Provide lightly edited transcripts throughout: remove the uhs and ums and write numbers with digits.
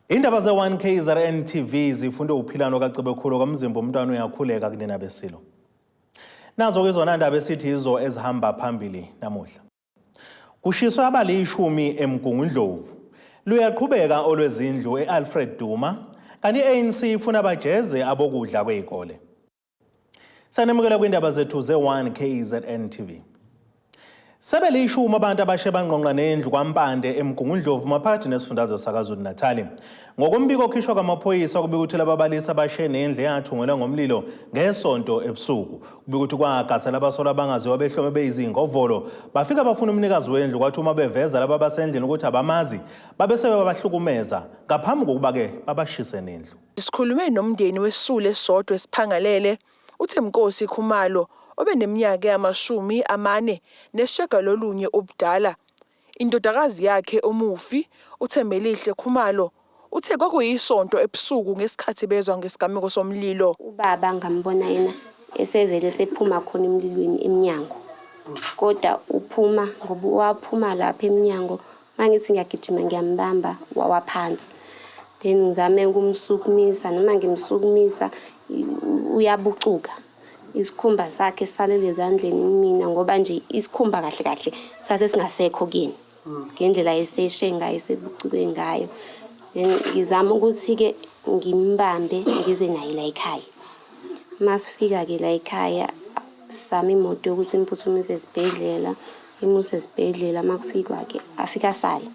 Indaba ze-1 KZN TV zifundwe uPhilano kaCebekhulu kaMzimba, umntwana uyakhuleka kunina besilo. Nazo-ke izona ndaba esithi yizo ezihamba phambili namuhla. Kushiswe abalishumi eMgungundlovu. Luyaqhubeka olwezindlu e-Alfred Duma, kanti i-ANC ifuna bajeze abokudla kwey'kole. Sanemukela kwindaba zethu ze-1 KZN TV. Sebelishumi abantu abashe bangqongqa nendlu kwaMpande eMgungundlovu maphakathi nesifundazwe saKwaZulu Natali. Ngokombiko okhishwa kwamaphoyisa kubika ukuthi laba balisa bashe nendlu eyathungelwa ngomlilo ngesonto ebusuku. Kubika ukuthi kwagasela abasolwa abangaziwa behlome beyizingovolo. Bafika bafuna umnikazi wendlu, kwathi uma beveza laba basendlini ukuthi abamazi, babe sebebahlukumeza ngaphambi kokuba-ke babashise nendlu. Sikhulume nomndeni wesisulu esisodwa esiphangalele, uThembinkosi Khumalo, obeneminyaka engama-49 ubudala. Indodakazi yakhe umufi, uThembelihle Khumalo, uthe kwakuyisonto ebusuku ngesikhathi bezwa ngesigameko somlilo. Ubaba ngambona yena esevele esephuma khona emlilweni emnyango, kodwa uphuma ngoba waphuma lapha emnyango, mangithi ngiyagijima ngiyambamba, wawa phansi. Then ngizame ukumsukumisa, noma ngimsukumisa uyabucuka. Isikhumba sakhe sisalele ezandleni kumina, ngoba nje isikhumba kahle kahle sase singasekho kuyena ngendlela eseshe ngayo, esebucuke ngayo. Then ngizama ukuthi-ke ngimbambe ngize naye la ekhaya. Masifika-ke la ekhaya, sama imoto yokuthi imphuthumise esibhedlela, imuse esibhedlela. Uma kufikwa-ke afike asale.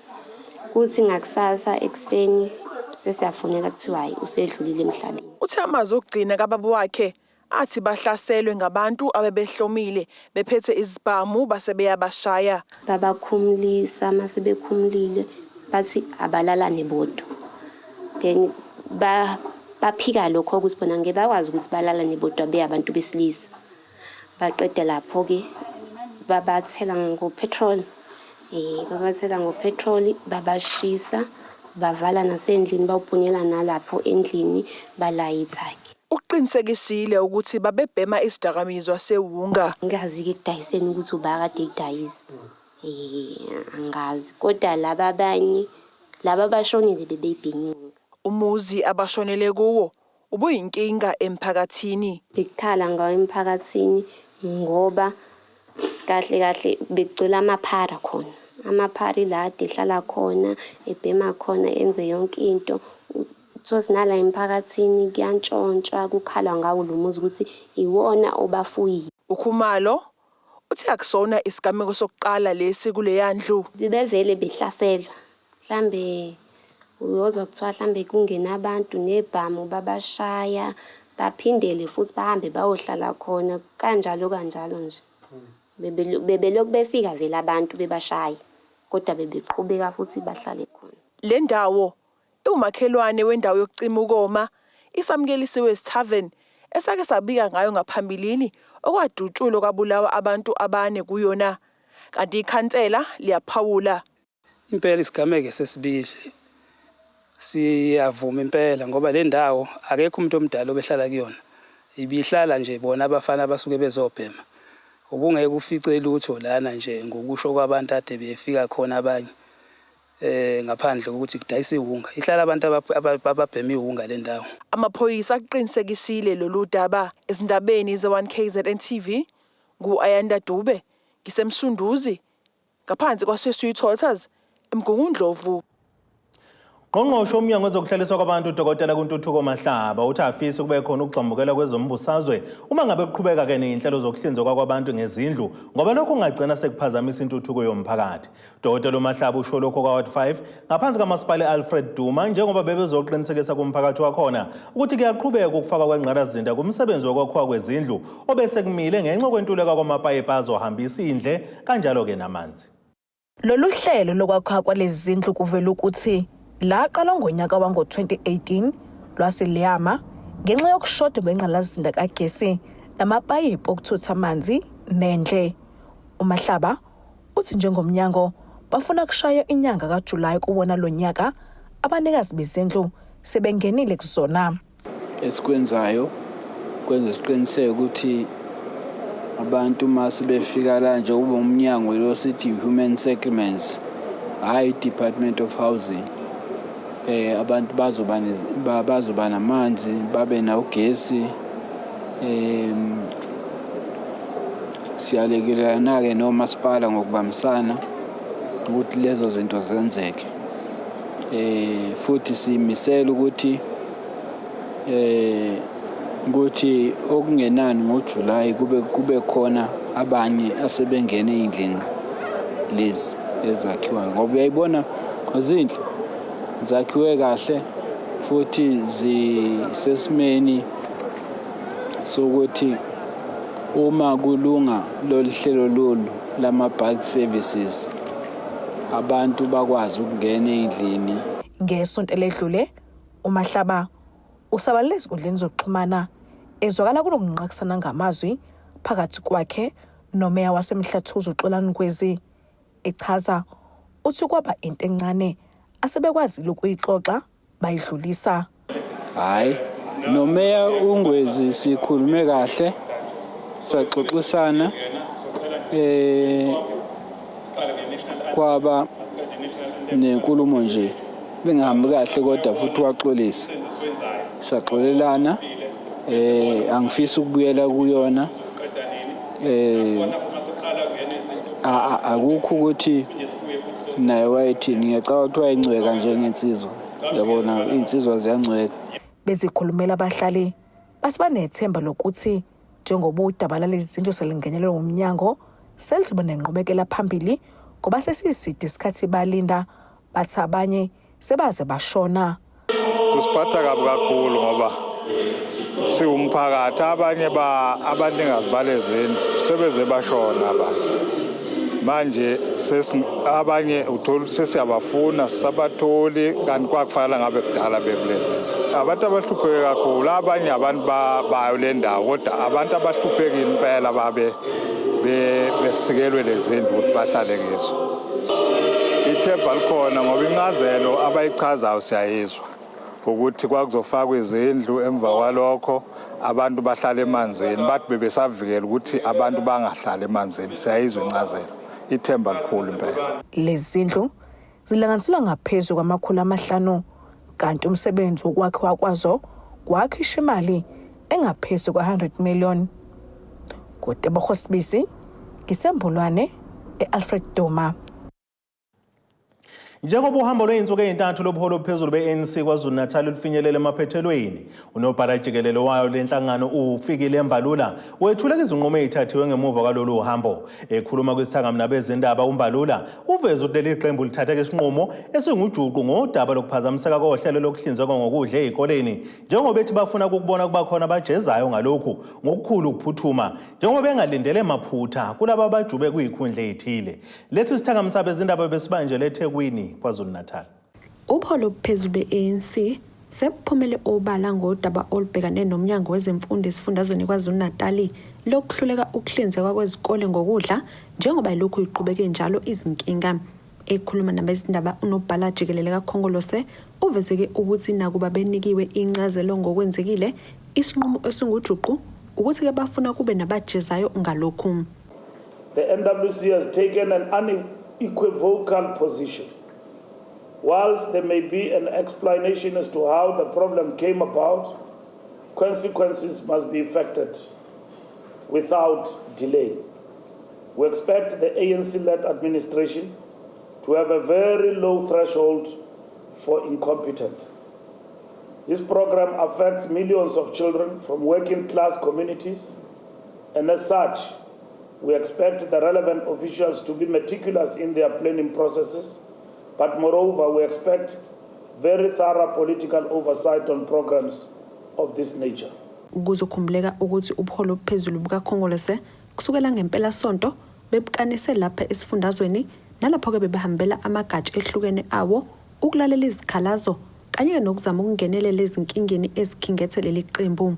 Kuthi ngakusasa ekuseni sesiyafonela, kuthiwa hhayi, usedlulile emhlabeni. Uthe amazwi okugcina kababa wakhe athi bahlaselwe ngabantu abebehlomile bephethe izibhamu base beyabashaya. Babakhumulisa, mase bekhumulile bathi abalalane bodwa. Then baphika lokho ukuthi bona ngeke bakwazi ukuthi balalane bodwa beyabantu besilisa. Baqeda lapho-ke babathela ngo-petrol, babathela ngo-petrol, babashisa, bavala nasendlini, bawubhunyela nalapho endlini, balayitha-ke. Ukuqinisekisile ukuthi babebhema isidakamizwa sewunga. Angazi-ke ekudayiseni ukuthi ubakade ekudayisa. Angazi, kodwa laba abanye, laba abashonile bebeyibhemile. Umuzi abashonele kuwo ubuyinkinga emphakathini. Bekukhala ngawo emphakathini ngoba kahle kahle bekugcwele amaphara khona. Amaphara ila ade ehlala khona, ebhema khona, enze yonke into. Uthole nala emphakathini kuyantshontshwa, kukhalwa ngawo lo muzi ukuthi iwona obafuyile. UKhumalo uthi akusona isigameko sokuqala lesi kuleya ndlu. Bebevele behlaselwa, mhlambe uyozwa kuthiwa mhlambe kungena abantu nebhamu babashaya, baphindele futhi bahambe bayohlala khona, kanjalo kanjalo nje. Bebelokhu befika vele abantu bebashaya, kodwa bebeqhubeka futhi bahlale khona. Le ndawo iwumakhelwane wendawo yokucima ukoma iSamukelisiwe Tavern esake sabika ngayo ngaphambilini, okwadutshulwa kwabulawa abantu abane kuyona. Kanti ikhansela liyaphawula. Impela isigameko sesibili siyavuma impela, ngoba le ndawo akekho umuntu omdala obehlala kuyona. Ibihlala nje bona abafana abasuke bezobhema. Ubungeke ufice lutho lana nje ngokusho kwabantu ade befika khona abanye, ngaphandle kokuthi kudayisa iwunga. Ihlala abantu ababhema iwunga le ndawo. Amaphoyisa akuqinisekisile lolu daba. Ezindabeni ze-1 KZN TV, ngu-Ayanda Dube, ngiseMsunduzi, ngaphansi kwaseSweet Waters, eMgungundlovu. Ngqongqoshe womnyango wezokuhlaliswa kwabantu uDokotela kuNtuthuko Mahlaba uthi afisi kube khona ukugxambukela kwezombusazwe uma ngabe kuqhubeka-ke ney'nhlelo zokuhlinzekwa kwabantu ngezindlu, ngoba lokhu kungagcina sekuphazamisa intuthuko yomphakathi. Dr Mahlaba usho lokho kwa-Ward 5 ngaphansi kamasipala i-Alfred Duma, njengoba bebezoqinisekisa kumphakathi wakhona ukuthi kuyaqhubeka ukufakwa kwengqalasizinda kumsebenzi wokwakhiwa kwezindlu obese kumile ngenxa yokwentuleka kwamapayipi azohambisa indle kanjalo-ke namanzi. Lolu hlelo lokwakhiwa kwalezi zindlu kuvela ukuthi laqala ngonyaka wango-2018, lwase liyama ngenxa yokushoda kwengqalasizinda kagesi namapayipi okuthutha amanzi nendle. UMahlaba uthi njengomnyango bafuna kushaya inyanga kaJulayi kuwona lo nyaka abanikazi bezindlu sebengenile kuzona. Esikwenzayo kwenza isiqiniseko ukuthi abantu uma sebefika la nje kube umnyango lo sithi human settlements, hhayi i-Department of Housing. Abantu bazoba bazoba namanzi, babe nawugesi. Siyalekelelana-ke nomasipala ngokubambisana ukuthi lezo zinto zenzeke. Futhi siyimisela ukuthi ukuthi okungenani ngoJulayi kube khona abanye asebengena ey'ndlini lezi ezakhiwayo, ngoba uyayibona zinhle, zakhiwe kahle futhi zisesimeni sokuthi uma kulunga lolu hlelo lolu lama-bulk services, abantu bakwazi ukungena ey'ndlini. Ngesonto eledlule, uMahlaba usabalele ezinkundleni zokuxhumana ezwakala kunokunqakisana ngamazwi phakathi kwakhe nomeya waseMhlathuze uXolani Ngwezi. Echaza uthi kwaba into encane asebekwazile ukuyixoxa bayidlulisa. Hhayi, nomeya uNgwezi sikhulume kahle, saxoxisana, kwaba nenkulumo nje bengahambi kahle, kodwa futhi waxolisa, saxolelana. Angifisi ukubuyela kuyona. Akukho ukuthi naye wayethini, ngiyacabanga ukuthi wayencweka njengensizwa, yabona iy'nsizwa ziyancweka. Bezikhulumela abahlali bathi banethemba lokuthi njengoba udaba lalezi zindlu selingenelwe wumnyango, selizoba nenqubekela phambili ngoba sesiside isikhathi balinda, bathi abanye sebaze bashona. Kusiphatha kabi kakhulu ngoba siwumphakathi, abanye abanikazi balezindlu sebeze bashona abanye. Manje abanye uthola ukuthi sesiyabafuna, sisabatholi, kanti kwakufanele ngabe kudala bekulezi ndlu. Abantu abahlupheke kakhulu, abanye abantu bayo le ndawo, kodwa abantu abahluphekile impela babe besikelwe lezi ndlu ukuthi bahlale kizo. Ithemba likhona ngoba incazelo abayichazayo siyayizwa ukuthi kwakuzofakwa izindlu, emva kwalokho abantu bahlala emanzini, bathi bebesavikela ukuthi abantu bangahlali emanzini. Siyayizwa incazelo, ithemba likhulu impela. Lezi zindlu zilinganiselwa ngaphezu kwama-500, kanti umsebenzi wokwakhiwa kwazo kwakhishwa imali engaphezu kwa-100 million. NguTebogo Sibisi, ngisembulwane e-Alfred Duma. Njengoba uhambo lwey'nsuku ey'ntathu lobuholi obuphezulu be-ANC KwaZulu-Natal lufinyelele emaphethelweni, unobhala jikelele wayo le nhlangano uFikile Mbalula wethule izinqumo ey'thathiwe ngemuva kwalolu hambo. Ekhuluma kwisithangami nabezindaba, uMbalula uveze ukuthi leli qembu lithatheke isinqumo esingujuqu ngodaba lokuphazamiseka kohlelo lokuhlinzekwa ngokudla ey'koleni, njengoba ethi bafuna ukukubona kuba khona abajezayo ngalokhu ngokukhulu ukuphuthuma, njengoba bengalindele maphutha kulaba abajube kuy'khundla ey'thile. Lesi sithangami sabezindaba besibanjele eThekwini, KwaZulu-Natal. Ubuholi obuphezulu be-ANC sebuphumele obala ngodaba olubhekane noMnyango wezeMfundo esifundazweni KwaZulu-Natali lokuhluleka ukuhlinzekwa kwezikole ngokudla, njengoba ilokhu iqhubeke njalo izinkinga. Ekhuluma nabezindaba, unobhala jikelele kaKhongolose uvezeke ukuthi nakuba benikiwe incazelo ngokwenzekile, isinqumo esingujuqu ukuthi-ke bafuna kube nabajezayo ngalokhu. The NWC has taken an unequivocal position. Whilst there may be an explanation as to how the problem came about, consequences must be effected without delay. We expect the ANC-led administration to have a very low threshold for incompetence. This program affects millions of children from working class communities, and as such, we expect the relevant officials to be meticulous in their planning processes, but moreover, we expect very thorough political oversight on programs of this nature. Kuzokhumbuleka ukuthi ubuholi obuphezulu bukaKhongolose kusukela ngempelasonto bebukanise lapha esifundazweni, nalapho-ke bebehambela amagatsha ehlukene awo ukulalela izikhalazo kanye nokuzama ukungenelela ezinkingeni ezikhingethe leli qembu.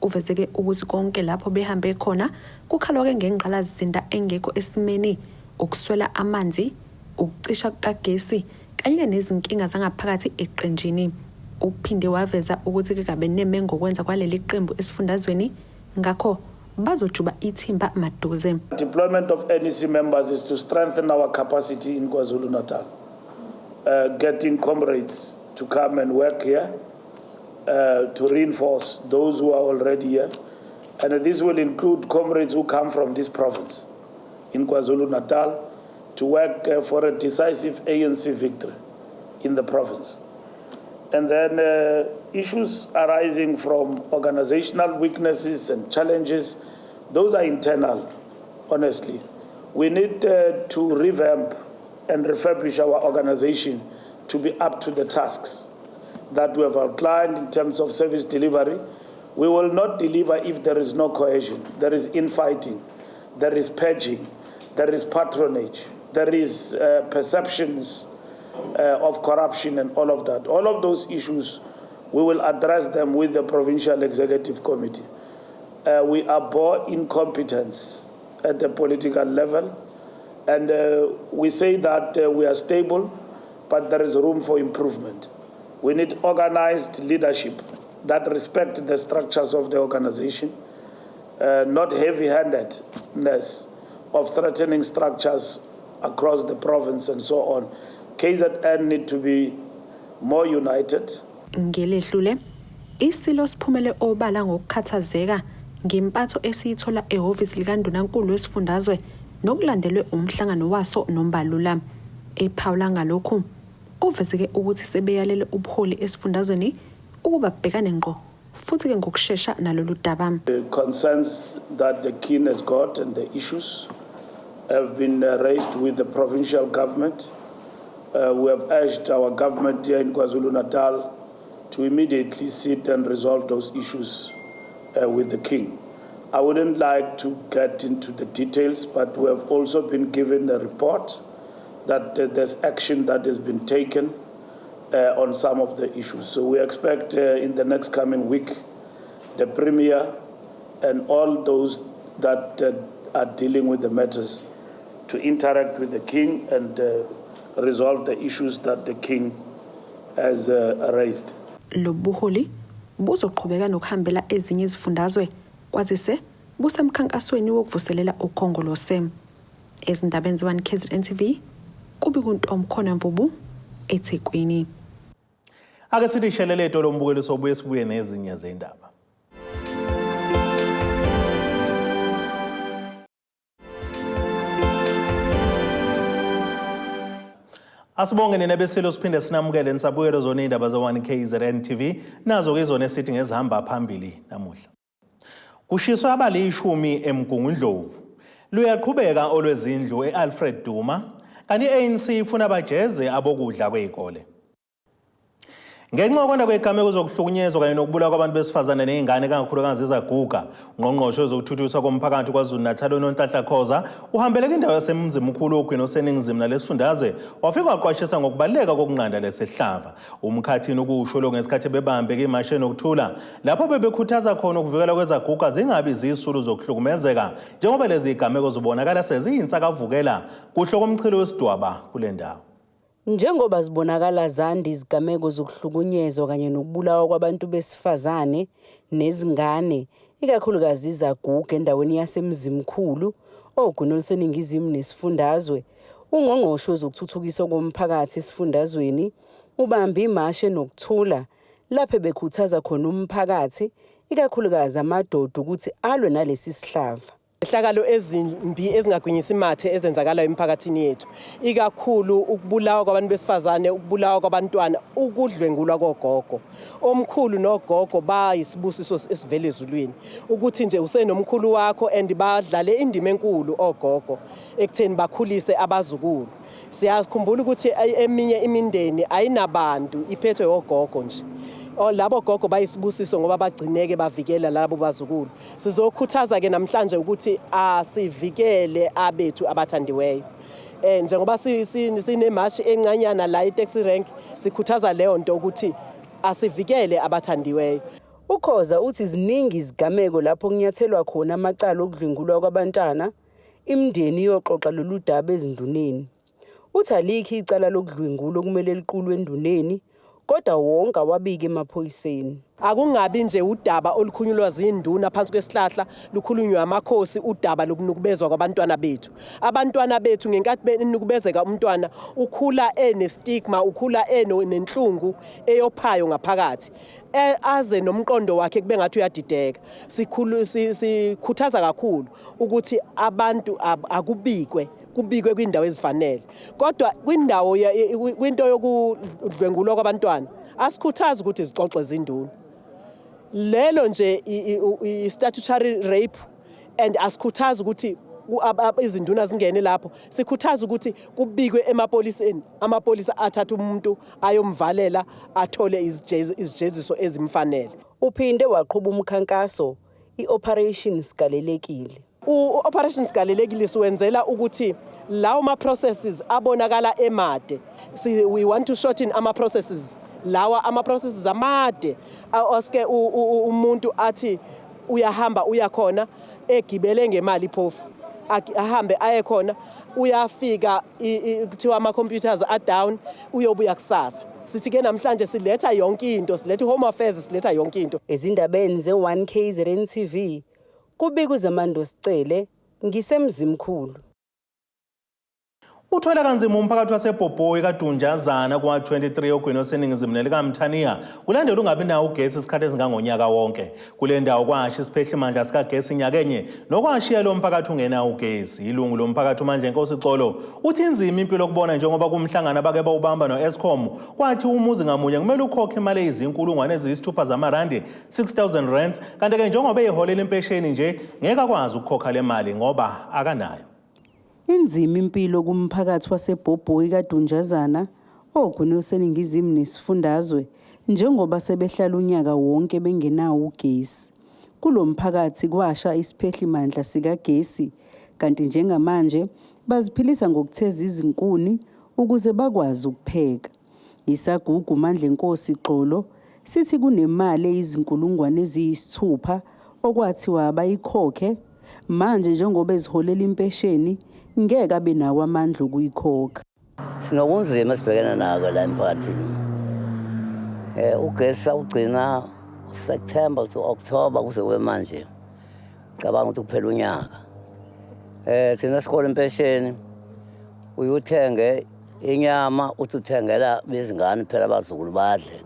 Uvezeke ukuthi konke lapho behambe khona kukhalwa-ke ngengqalasizinda engekho esimeni, ukuswela amanzi, ukucisha kukagesi kanye-ke nezinkinga zangaphakathi eqenjini. Uphinde waveza ukuthi-ke kabeneme ngokwenza kwaleli qembu esifundazweni, ngakho bazojuba ithimba maduze. Deployment of NEC members is to strengthen our capacity in KwaZulu-Natal, getting comrades to come and work here to reinforce those who are already here. And this will include comrades who come from this province in KwaZulu-Natal to work for a decisive ANC victory in the province. And then issues arising from organizational weaknesses and challenges, those are internal, honestly. We need to revamp and refurbish our organization to be up to the tasks that we have outlined in terms of service delivery. We will not deliver if there is no cohesion, there is infighting, there is purging, there is patronage, there is perceptions of corruption and all of that. All of those issues, we will address them with the Provincial Executive Committee. We abhor incompetence at the political level, and we say that we are stable, but there is room for improvement. We need organized leadership that respects the structures of the organization, not heavy-handedness of threatening structures across the province and so on. KZN need to be more united. Ngelehlule isilo siphumele obala ngokukhathazeka ngempatho esiyithola ehhovisi likaNdunankulu wesifundazwe nokulandelwe umhlangano waso noMbalula. Ephawula ngalokhu uvezeke ukuthi sebeyalele ubuholi esifundazweni ukuba bhekane ngqo futhi ke ngokushesha nalolu daba. The concerns that the king has got and the issues have been raised with the provincial government. We have urged our government here in KwaZulu-Natal to immediately sit and resolve those issues with the king. I wouldn't like to get into the details, but we have also been given a report that there's action that has been taken on some of the issues. So we expect in the next coming week, the Premier and all those that are dealing with the matters to interact with the king and resolve the issues that the king has raised. Lobuholi buzoqhubeka nokuhambela ezinye izifundazwe kwazise busemkhankasweni wokuvuselela uKhongolose. Ezindabeni ze-1 KZN TV kubi kuNtomkhona Mvubu eThekwini. Ake sithi shelele lombukeli sobuye sibuye nezinye zendaba. Asibonge nina besilo siphinde sinamukele nisabukele zona indaba ze-1 KZN TV nazo ke izona esithi ngezihamba phambili namuhla. Kushiswa abalishumi eMgungundlovu. Luyaqhubeka olwezindlu eAlfred Duma kanti iANC ifuna bajeze abokudla kwezikole. Ngenxa yokwanda kwezigameko zokuhlukunyezwa kanye nokubulawa kwabantu besifazane nezingane kakhulukazi izaguga, ungqongqoshe wezokuthuthukiswa komphakathi KwaZulu-Natal uNonhlanhla Khoza uhambele kwindawo yaseMzimkhulu ogwini oseningizimu nalesifundazwe wafika waqwashisa ngokubaluleka kokunqanda lesihlava. Umkhathini ukusho lo ngesikhathi bebambe imashe nokuthula lapho bebekhuthaza khona ukuvikelwa kwezaguga zingabi zisulu zokuhlukumezeka njengoba lezi zigameko zibonakala seziyinsakavukela kuhle komchilo wesidwaba kule ndawo. Njengoba zibonakala zanda izigameko zokuhlukunyezwa kanye nokubulawa kwabantu besifazane nezingane, ikakhulukazi izaguga endaweni yaseMzimkhulu, ogwini oluseningizimu nesifundazwe, ungqongqoshe wezokuthuthukiswa komphakathi esifundazweni ubambe imashe nokuthula lapho bekhuthaza khona umphakathi, ikakhulukazi amadoda, ukuthi alwe nalesi sihlava. Izehlakalo ezimbi ezingagwinyisi mathe ezenzakalayo emphakathini yethu, ikakhulu ukubulawa kwabantu besifazane, ukubulawa kwabantwana, ukudlwengulwa kogogo. Omkhulu nogogo bayisibusiso esivela ezulwini, ukuthi nje usenomkhulu wakho, and badlale indima enkulu ogogo ekutheni bakhulise abazukulu. Siyakhumbula ukuthi eminye imindeni ayinabantu, iphethwe ogogo nje. Labo gogo bayisibusiso ngoba bagcineke bavikela labo bazukulu. Sizokhuthaza ke namhlanje ukuthi asivikele abethu abathandiweyo. Njengoba sinemashi encanyana la e-taxi rank, sikhuthaza leyo nto ukuthi asivikele abathandiweyo. UKhoza uthi ziningi izigameko lapho kunyathelwa khona amacala okudlwengulwa kwabantwana, imindeni iyoxoxa lolu daba ezinduneni. Uthi alikho icala lokudlwengula okumele liqulwe enduneni, kodwa wonke awabike emaphoyiseni. Akungabi nje udaba olukhulunywa zinduna phansi kwesihlahla, lukhulunywa amakhosi, udaba lokunukubezwa kwabantwana bethu. Abantwana bethu ngenkathi benukubezeka, umntwana ukhula enestigma, ukhula enenhlungu eyophayo ngaphakathi, aze nomqondo wakhe kube ngathi uyadideka. Sikhulu sikhuthaza kakhulu ukuthi abantu akubikwe, kubikwe kwindawo ezifanele. Kodwa kwindawo kwinto yokudlwengulwa kwabantwana, asikhuthazi ukuthi zixoxe zinduna. Lelo nje i-statutory rape, and asikhuthazi ukuthi izinduna zingene lapho. Sikhuthaza ukuthi kubikwe emapoliseni, amapolisa athathe umuntu ayomvalela, athole izijeziso ezimfanele. Uphinde waqhuba umkhankaso i-Operation Sigalelekile. U-Operation Sigalelekile siwenzela ukuthi lawo ma-processes abonakala emade, we want to shorten ama-processes lawa, ama-processes amade oske umuntu athi uyahamba uyakhona egibele ngemali, phofu ahambe aye khona, uyafika kuthiwa ama-computers a-down, uyobuya kusasa. Sithi ke namhlanje siletha yonke into, siletha i-Home Affairs, siletha yonke into. Ezindabeni ze-1 KZN TV, kubika uZamando Sicele, ngiseMzimkhulu. Uthwele kanzima umphakathi waseBhobhoyi kaDunjazana kwa-23 ogwini oseningizimu nelikaMthaniya kulandela ungabi nawo ugesi isikhathi esingangonyaka wonke. Kule ndawo kwasha isiphehlimandla sikagesi nyakenye nokwashiya lo mphakathi ungenawo ugesi. Ilungu lomphakathi uMandlenkosi Xolo uthi inzima impilo kubona njengoba kumhlangano abake bawubamba no-Eskom kwathi umuzi ngamunye kumele ukhokhe imali eyizinkulungwane eziyisithupha zamarandi, 6000 rands, kanti-ke njengoba eyiholela impesheni nje ngeke akwazi ukukhokha le mali ngoba akanayo. Inzima impilo kumphakathi waseBhobhoyi kaDunjazana ogwini oluseningizimu nesifundazwe njengoba sebehlala unyaka wonke bengenawo ugesi. Kulo mphakathi kwasha isiphehlimandla sikagesi, kanti njengamanje baziphilisa ngokutheza izinkuni ukuze bakwazi ukupheka. Isagugu Mandlenkosi Xolo sithi kunemali eyizinkulungwane eziyisithupha okwathiwa abayikhokhe, manje njengoba eziholela impesheni ngeke abe nawo amandla okuyikhokha. Sinobunzima esibhekene nako la emphakathini. Ugesi sawugcina September to October, kuze kube manje. Cabanga ukuthi kuphela unyaka. Thina sikole impesheni, uyuthenge inyama, uthi uthengela bezingane phela abazukulu badle.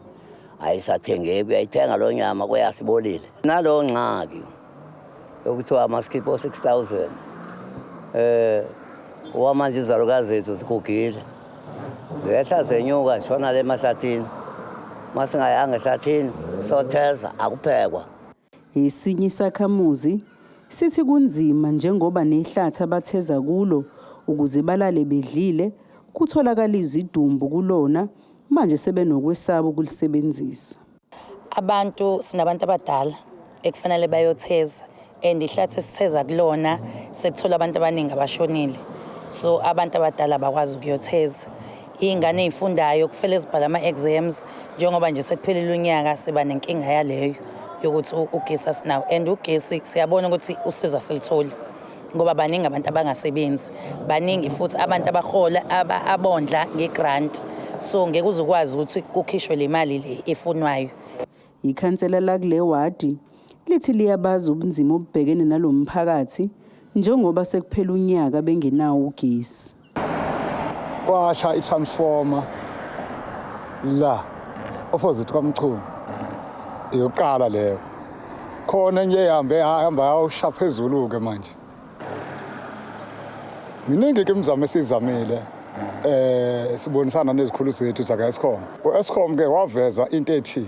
Ayisathengeki, uyayithenga lo nyama kuyasibolile. Nalo ngxaki yokuthiwa masikhiphe 6000. Okwamanje izalukazi zethu zigugile. Zehla zenyuka zishona le emahlathini. Masingayanga ehlathini sotheza, akuphekwa. Esinye isakhamuzi sithi kunzima njengoba nehlathi abatheza kulo ukuze balale bedlile kutholakala izidumbu kulona, manje sebenokwesaba ukulisebenzisa. Abantu, sinabantu abadala ekufanele bayotheza, and ihlathi esitheza kulona sekuthola abantu abaningi abashonile, so abantu abadala bakwazi ukuyotheza. Iy'ngane ey'fundayo kufanele zibhale ama-exams, njengoba nje sekuphelile unyaka siba nenkinga yaleyo yokuthi ugesi asinawo, and ugesi siyabona ukuthi usiza silitholi ngoba baningi abantu abangasebenzi, baningi futhi abantu abahola abondla nge-grant, so ngeke uze ukwazi ukuthi kukhishwe le mali le efunwayo. Ikhansela lakule wadi lithi liyabazi ubunzima obubhekene nalo mphakathi njengoba sekuphela unyaka bengenawo ugesi. Kwasha i-transformer la opposite kwaMchunu, iyoqala leyo. Khona enye ehambe hamba yawusha phezulu-ke. Manje miningi ke imizamo esiyizamile, sibonisana nezikhulu zethu zaka-Eskom. U-Eskom ke waveza into ethi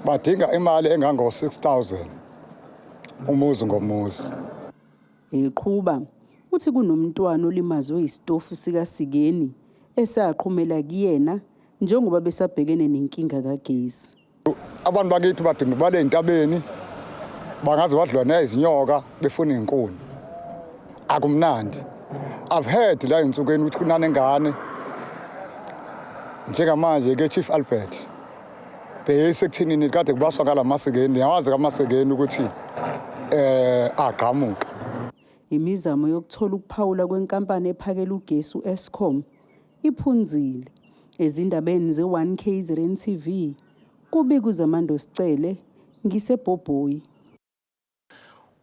badinga imali engango-6000 umuzi ngomuzi. Eqhuba uthi kunomntwana olimazwe isitofu sikasikeni esaqhumela kuyena njengoba besabhekene nenkinga kagesi. Abantu bakithi badinga bale entabeni, bangaze badliwa nezinyoka befuna izinkuni. Akumnandi. I've heard la ensukwini ukuthi kunanengane njengamanje ke Chief Albert beyisekuthinini kade kubaswa ngalamasekeni, yawazi kamasekeni ukuthi agqamuka. Imizamo yokuthola ukuphawula kwenkampani ephakela ugesi u-Eskom iphunzile. Ezindabeni ze-1 KZN TV, Kubika uZamando Sicele, ngiseBhobhoyi.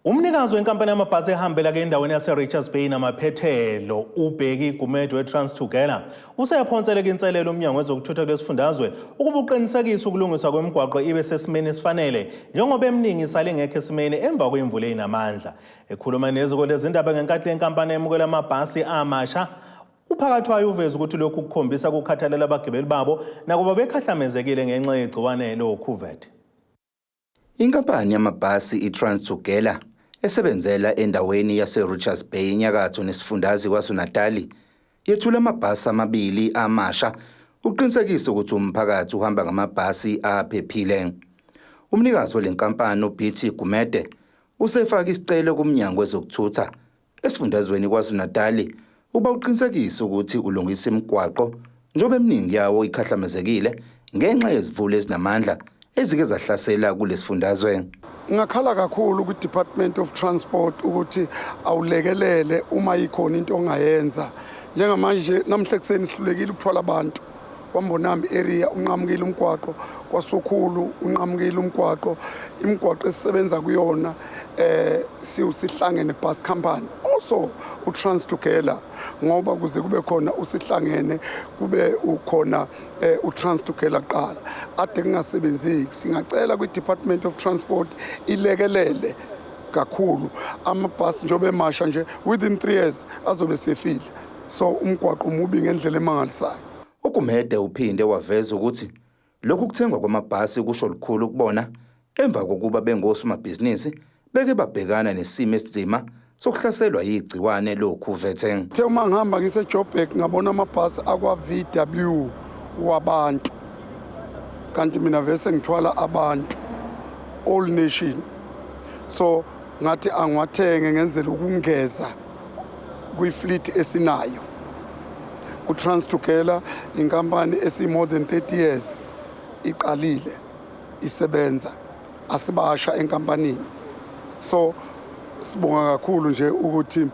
Umnikazi wenkampani yamabhasi ehambela ke endaweni yase-Richards Bay namaphethelo uBheki Gumede we-TransTogether useyaphonseleka inselelo umnyango wezokuthutha kulesifundazwe ukuba uqinisekise ukulungiswa kwemigwaqo ibe sesimeni esifanele njengoba eminingi isale ingekho esimeni emva kwemvula eyinamandla. Ekhuluma neziko lezindaba ngenkathi le nkampani emukela amabhasi amasha uPhakathwayo uveze ukuthi lokhu kukhombisa ukukhathalela abagibeli babo nakuba bekhahlamezekile ngenxa yegciwane lokhuvethe. Inkampani yamabhasi iTrans-Tugela esebenzela endaweni yase-Richards Bay enyakatho nesifundazwe KwaZulu-Natali yethula amabhasi amabili amasha ukuqinisekisa ukuthi umphakathi uhamba ngamabhasi aphephile. Umnikazi wale nkampani uBT Gumede usefake isicelo kuMnyango wezokuThutha esifundazweni KwaZulu-Natali ukuba uqinisekise ukuthi ulungisa imigwaqo njengoba eminingi yawo ikhahlamezekile ngenxa yezimvula ezinamandla ezike zahlasela kulesifundazwe. Ngingakhala kakhulu kwi-Department of Transport ukuthi awulekelele uma ikhona into ongayenza. Njengamanje namhla ekuseni sihlulekile ukuthwala abantu. KwaMbonambi area unqamukile umgwaqo, kwaSokhulu unqamukile umgwaqo. Imigwaqo esisebenza kuyona siwusihlangene bus company also uTrans-Tugela ngoba kuze kube khona usihlangene kube ukhona uTrans-Tugela kuqala ade kungasebenzeki. Singacela kwi-Department of Transport ilekelele kakhulu amabhasi njengoba emasha nje within 3 years azobe sefile, so umgwaqo mubi ngendlela emangalisayo. UGumede uphinde waveza ukuthi lokhu kuthengwa kwamabhasi kusho lukhulu kubona emva kokuba bengosomabhizinisi beke babhekana nesimo esinzima sokuhlaselwa yigciwane lokhuvethe. Uthe uma ngihamba ngiseJoburg ngabona amabhasi akwa-VW wabantu, kanti mina vese ngithwala abantu all nation, so ngathi angiwathenge ngenzela ukungeza kwi-fleet esinayo. UTrans-Tugela inkampani esi-more than 30 years iqalile isebenza, asibasha enkampanini, so sibonga kakhulu nje ukuthi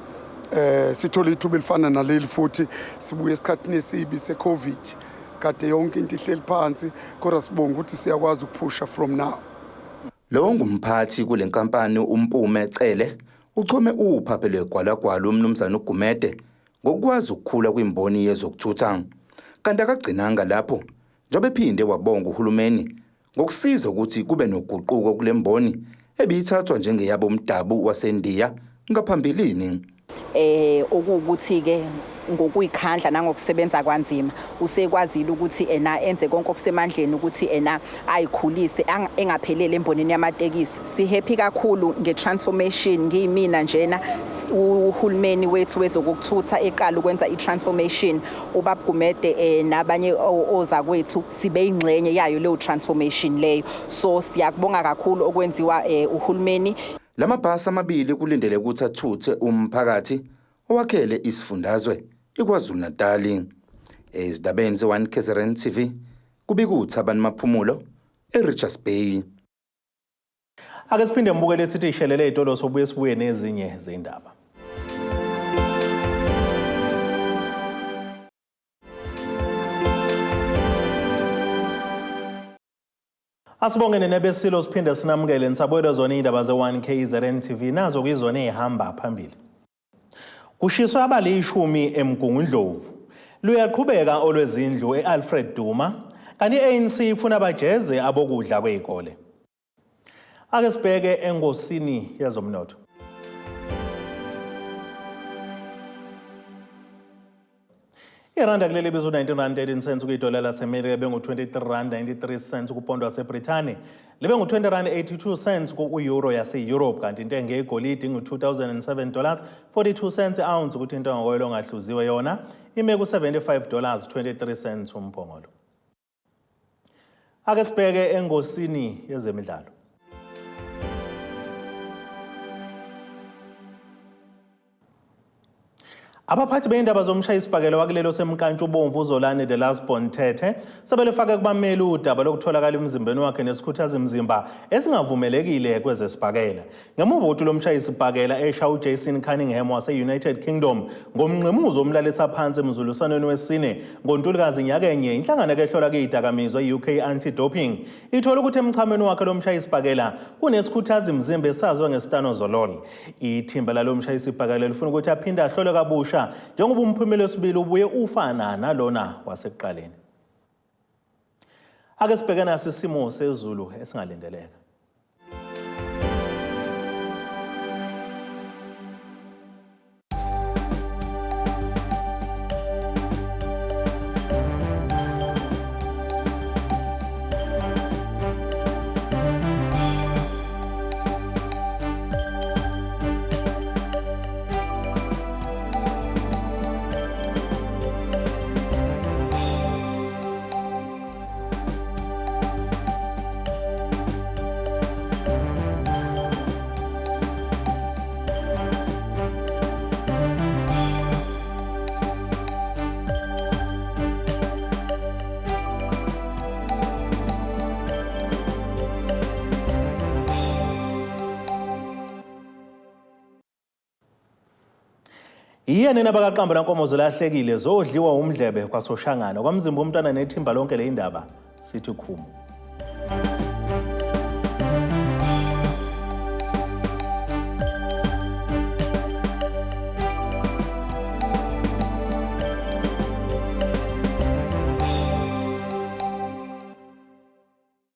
sithole ithuba elifana naleli futhi sibuye esikhathini esibi se-COVID kade yonke into ihleli phansi, kodwa sibonga ukuthi siyakwazi ukuphusha from now. Lo ngumphathi kule nkampani uMpume Cele uchome uphaphe lwegwalagwala umnumzana uGumede ngokukwazi ukukhula kwimboni yezokuthutha. Kanti akagcinanga lapho njengoba ephinde wabonga uhulumeni ngokusiza ukuthi kube noguquko kule mboni ebiyithathwa njengeyabo umdabu waseNdiya ngaphambilini. Okuwukuthi ke ngokuyikhandla nangokusebenza kwanzima usekwazile ukuthi ena enze konke okusemandleni ukuthi ena ayikhulise engaphelele embonini yamatekisi. Si-happy kakhulu nge-transformation. Ngiyimina njena uhulumeni wethu wezokuthutha eqala ukwenza i-transformation, ubaba Gumede nabanye ozakwethu sibe ingxenye yayo leyo transformation leyo, so siyakubonga kakhulu okwenziwa uhulumeni. Lamabhasi amabili kulindele ukuthi athuthe umphakathi owakhele isifundazwe iKwaZulu-Natali. Ezindabeni ze-1 KZN TV kubika uThabani Maphumulo eRichards Bay. Ake siphinde mbukele sithi ishelele ey'tolo sobuye sibuye nezinye zey'ndaba. Asibonge nenebesilo siphinde sinamukele nisabuyela zona iy'ndaba ze-1 KZN TV nazo kuyizona ey'hamba phambili. Kushiswe abalishumi eMgungundlovu. Luyaqhubeka olwezindlu e-Alfred Duma kanti i-ANC ifuna bajeze abokudla kwey'kole. Ake sibheke engosini yezomnotho. Iranda kuleli biza u-19 rand 13 cents kuyidola laseMelika bengu-23 rand 93 cents kupondo waseBrithani libe ngu-20 rand 82 cents ku-euro yase-Europe kanti intengo yegolide ingu-2007 dollars 42 cents i-ounce kuthi intengo koyilo ongahluziwe yona ime ku-75 dollars 23 cents umphongolo. Ake sibheke engosini yezemidlalo. Abaphathi beyindaba zomshayisibhakela wakulelo semnkantshubomvu uZolani The Last Born Thethe sebelifake kubameli udaba lokutholakala emzimbeni wakhe nesikhuthazi-mzimba esingavumelekile kwezesibhakela. Ngemuva kokuthi lo mshayisibhakela esha uJason Cunningham wase-United Kingdom ngomngqimuzo omlalisa phansi emzulusanweni wesine ngoNtulikazi nyakenye, inhlangano ekehlola kuyidakamizwa i-UK Anti-Doping ithole ukuthi emchameni wakhe lo mshayisibhakela kunesikhuthazi-mzimba esaziwa ngestanozolol. Ithimba lalo mshayisibhakela lifuna ukuthi aphinde ahlolwe kabusha njengoba umphumela wesibili ubuye ufana nalona wasekuqaleni. Ake sibheke naso isimo sezulu esingalindeleka. Yiyena nabakaqamba lankomo zolahlekile zodliwa umdlebe kwaSoshangana kwamzimba umntwana nethimba lonke le indaba sithi khumu.